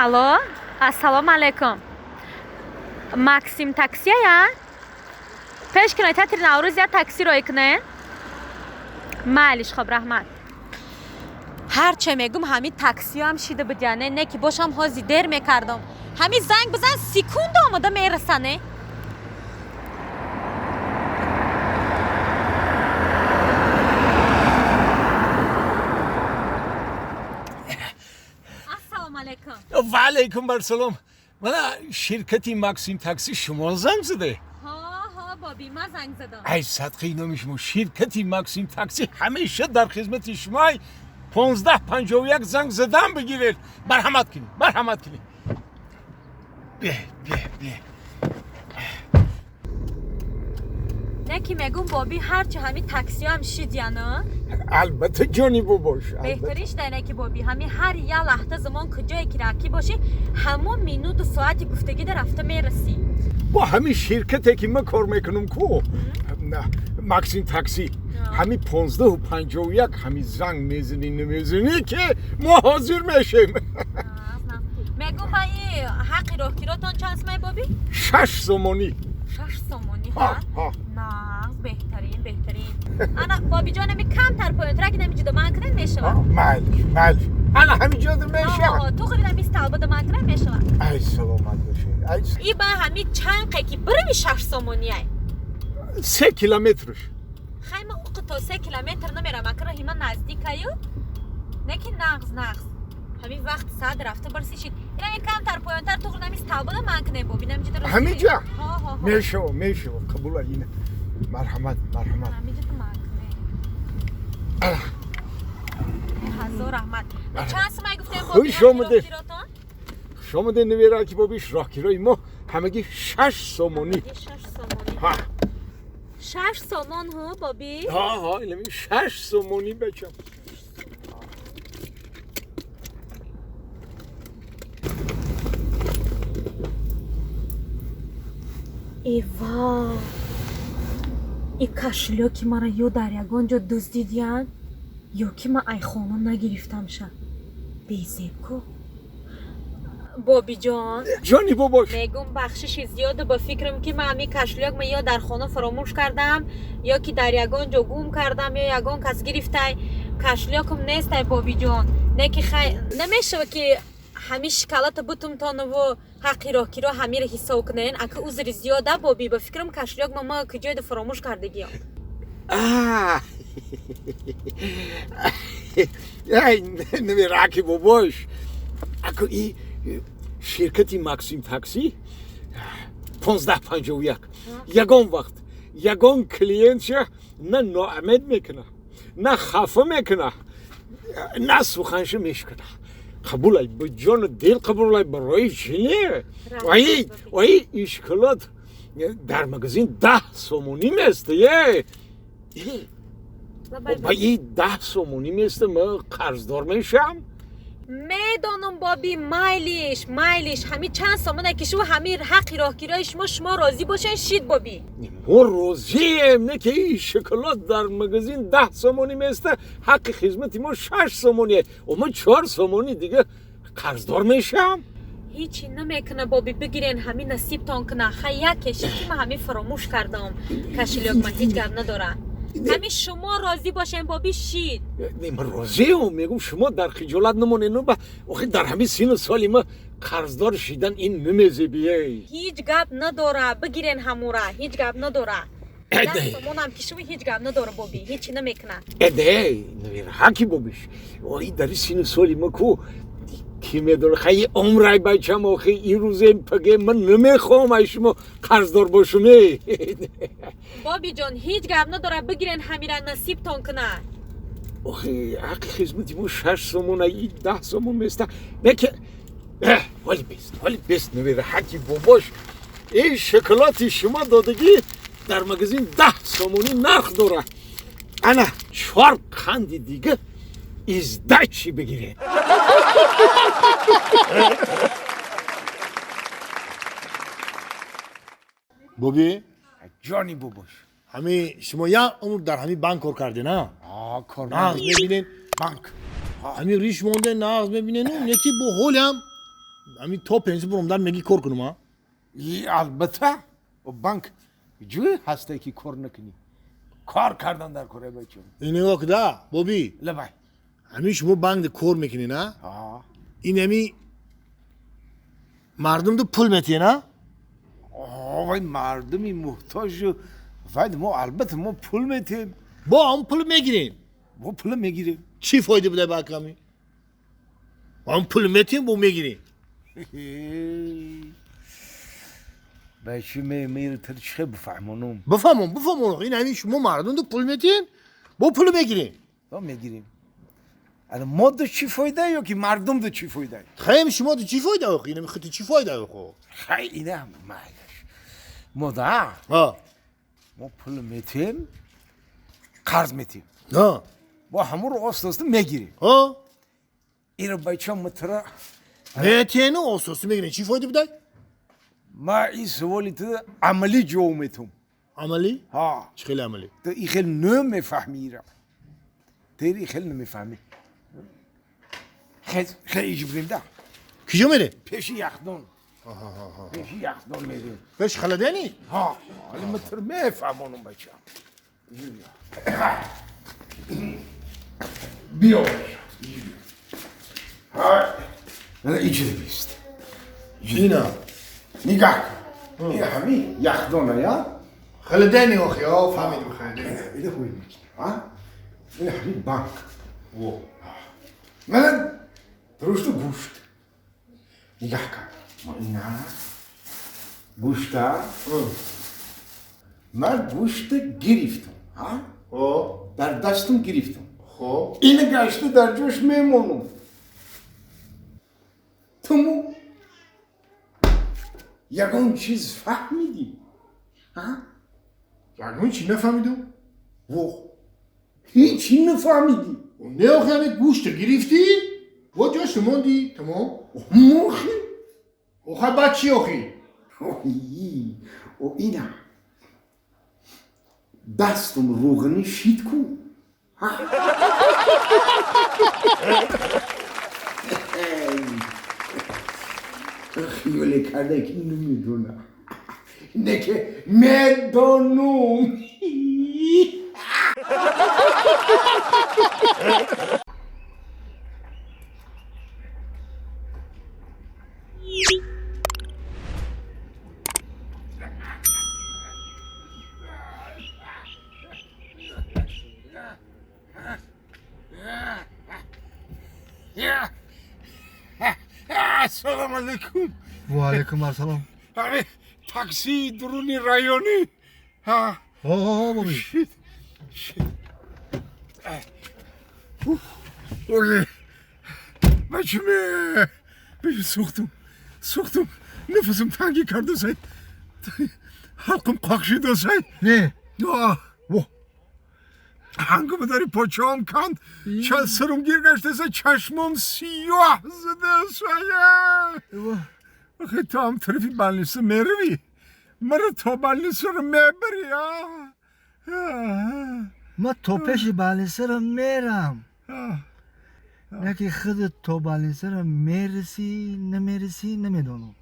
Алло, ассалому алайкум. Максим таксия? Пеш кинотеатри Наврӯз я такси роӣ кунед? Майлиш, хоб, раҳмат. Ҳарче мегум, ҳамин таксиам шида будяне, не ки бошам ҳози дер мекардам. Ҳамин занг бизан, секунда омода мерасане. Ассалому алайкум. Ва алайкум барсалом. Мана ширкати Максим такси шумо занг заде? Ҳо, ҳо, боби, ман занг задам. Ай садқаи номи шумо, ширкати Максим такси ҳамеша дар хизмати шумоай. 1551 занг задан бигиред. Марҳамат кунед, марҳамат кунед. Бе, бе, бе. Не ки мегум, боби, ҳарчи ҳамин таксиам шидяну. Албатта, ҷони бобош. Беҳтарин шидай, не ки боби, ҳамин ҳар я лаҳта замон куҷое ки раки бошӣ, ҳамон минуту соати гуфтагида рафта мерасӣ. Бо ҳамин ширкате ки ман кор мекунам ку, Максим такси, ҳамин 1551 ҳамин занг мезанӣ, намезанӣ, ки мо ҳозир мешем. Мегум, ба и ҳаққи роҳкиротон чанд сумай, боби? 6 сомонӣ. 6 сомонӣ? Ҳа, нағз, беҳтарин, беҳтарин. Ана, бобиҷон, ами камтар поёнтар ки нами ҷудо ман кунед, мешавад? Майлиш, майлиш, ана ҳамин ҷода мешавад. Ту худи ами столбада ман кунед, мешавад. Ай саломат бошед. И ба ҳами чанқе ки бирми 6 сомониай? 3 километрш. Хай, ма уқи то 3 километр намерам, ака, роҳи ман наздикаю. Не ки нағз, нағз, ҳамин вақт саат рафта барсишид. Инами камтар поёнтар туғри нами столбада ман кунем, боби, нами ҷида. Ҳамин ҷа мешава, мешава, қабула. Ина, марҳамат, марҳамат. Ҳамин ҷа ман кунем. Ҳазор раҳмат. Чанд сумай гуфтем, боби? Хуш омадед, хуш омадед, невера ки бобиш. Роҳкирои мо ҳамагӣ 6 сомонӣ. 6 сомонӣ, 6 сомон, ҳо, боби? Ҳа, ҳа, инами 6 сомонӣ, бачам. Эва, и кошелёки мара ё дар ягон ҷо дуздидиянд, ё ки ман айхона нагирифтамша. Безеб-ку, бобиҷон. Ҷони бобош. Мегум, бахшиши зиёду, ба фикрам ки ман ҳамин кошелёк ма ё дар хона фаромӯш кардам, ё ки дар ягон ҷо гум кардам, ё ягон кас гирифтай. Кошелёкам нестай, бобиҷон. Не ки хай, намешава ки ҳамин шоколада бутумтонуву ҳаққи роҳкиро ҳамиро ҳисоб кунен? Ака, узри зиёда, боби, ба фикрам кошелёк ма ма куҷоеда фаромӯш кардагиём. Ай невераки бобош, ако и ширкати Максим такси 1551 ягон вақт ягон клиентша на ноумед мекуна, на хафа мекуна, на суханша мешкана. Қабулай, ба ҷону дил қабулай. Барои чӣ не? Ои и шоколад дар магазин 10 сомонӣ места е. Ба и 10 сомонӣ места, ма қарздор мешам. Медонам, боби, майлиш, майлиш. Ҳамин чанд сомона ки шумо ҳамин ҳаққи роҳкирои шумо, шумо розӣ бошен, шид, боби. Мо розием, не ки и шоколад дар магазин 10 сомонӣ места, ҳаққи хизмати мо 6 сомоние, мо 4 сомонӣ дига қарздор мешам. Ҳичи намекуна, боби, бигирен, ҳамин насибтон куна. Хай, як кешид ки ман ҳамин фаромӯш кардам кошелёк ман, ҳеҷ гап надора. Ҳамин шумо розӣ бошен, боби, шид. Не, ман розиам, мегум, шумо дар хиҷолат намонед. Ба охи дар ҳамин сину соли ма қарздор шидан ин намезебие. Ҳеҷ гап надора, бигирен ҳамура, ҳеҷ гап надора. 10 сомонам ки шумо, ҳеҷ гап надора, боби, ҳечи намекуна. Эде, ҳаки бобиш, ои дар сину соли ма ку ки медора? Хай, умрай, бачам, охи ин рӯзе паге ман намехоҳам ай шумо қарздор бошум е. Бобиҷон, ҳеҷ гап надора, бигирен ҳамира, насибтон куна. Охи ҳаққи хизмати мо 6 сомон, и 10 сомон места. Неки ҳоли бест, ҳоли бест, невера ҳаки бобош, ин шоколади шумо додагӣ дар магазин 10 сомонӣ нарх дора. Ана чор қанди дига издачи бигиред. Боби. Ҷони бобош. Ҳами шумо як умр дар ҳамин банк кор карден, а? Нағз мебинен. Банк. Ҳамин риш монде, нағз мебинену, неки бо ҳолям Ҳамин то пенсия буромдан меги кор кунам, а? Албатта, банк ҷӯе ҳасте ки кор накунӣ. Кор кардан дар кора бачам. Нигоҳ куда, боби. Лабай. Ҳамин шумо банк кор мекунед, а? Ин ҳами мардум ду пул метиҳен, а? Вай мардуми муҳтоҷу вай мо албатта мо пул метиҳем. Бо ҳам пул мегирем. Мо пул мегирем. Чӣ фоида буда ба аками? Ҳам пул метиҳем, бо мегирем. Бачи мемир чӣ бифаҳмонум? Бифаҳмон, бифаҳмон. Ин ҳамин шумо мардум ду пул метиҳем, бо пул мегирем. Бо мегирем. Ана мо ду чӣ фоида ё ки мардум ду чӣ фоида? Хаем шумо ду чӣ фоида охи? Инами худи чӣ фоида охо? Хай ина майлаш. Мо да? Ҳа. Мо пул метиҳем, қарз метиҳем. Ҳа. Бо ҳамонро оста оста мегирем. Ҳа. Иро бача мутра метиҳену оста оста мегирем. Чӣ фоида будай? Ма ин суоли ту амалӣ ҷавоб метум. Амалӣ? Ҳа. Чӣ хеле амалӣ? Ту и хел намефаҳмӣ ира. Ту и хел намефаҳмӣ. Хел иҷбрем да. Киҷо мерем? Пеши яхдон. Пеши яхдон мерем. Пеши халадени? Ҳа. Ҳали ма туро мефаҳмонам бача. Биё. Ҳа. Иҷри бист. Ина. Нигоҳ кун. Ин ҳамин яхдона, я? Халадени охи, о, фаҳмидем халадени. Ина ҳуй мекунем, а? Ин ҳамин банк. Мана рушду гӯшт. Нигоҳ кун. Ина гӯшта. Ман гӯшта гирифтам, а? Дар дастам гирифтам. Хоб. Ина гашта дар ҷош мемонам. Туму ягон чиз фаҳмидӣ? Ягон чӣ нафаҳмидум? Во, ҳеҷ нафаҳмидӣ. Не охи, ҳами гӯшта гирифтӣ, во ҷош мондӣ, тамом. Мохи? Охай баъд чӣ охи? О, ина дастам рӯғанӣ шид ку. Хиёле карда ки намедонам. Не ки медонум. Ассалому алайкум. Ва алайкум ассалом. Аре, такси дуруни районӣ. Ҳа. Ҳо, боби. Шит. Шит. Ой. Бачиме. Бачи сӯхтум. Сӯхтум. Нафасам танги кардасай. Ҳалқам қақшидасай. Не. Во. Ҳангома дари почаам канд, сарум гир гаштаса, чашмом сиёҳ задасая. Охи ту ҳам тарафи балниса меравӣ? Мара то балнисаро мебарӣ, а? Ма то пеши балнисаро мерам. Яке худат то балнисаро мерасӣ, намерасӣ, намедонам.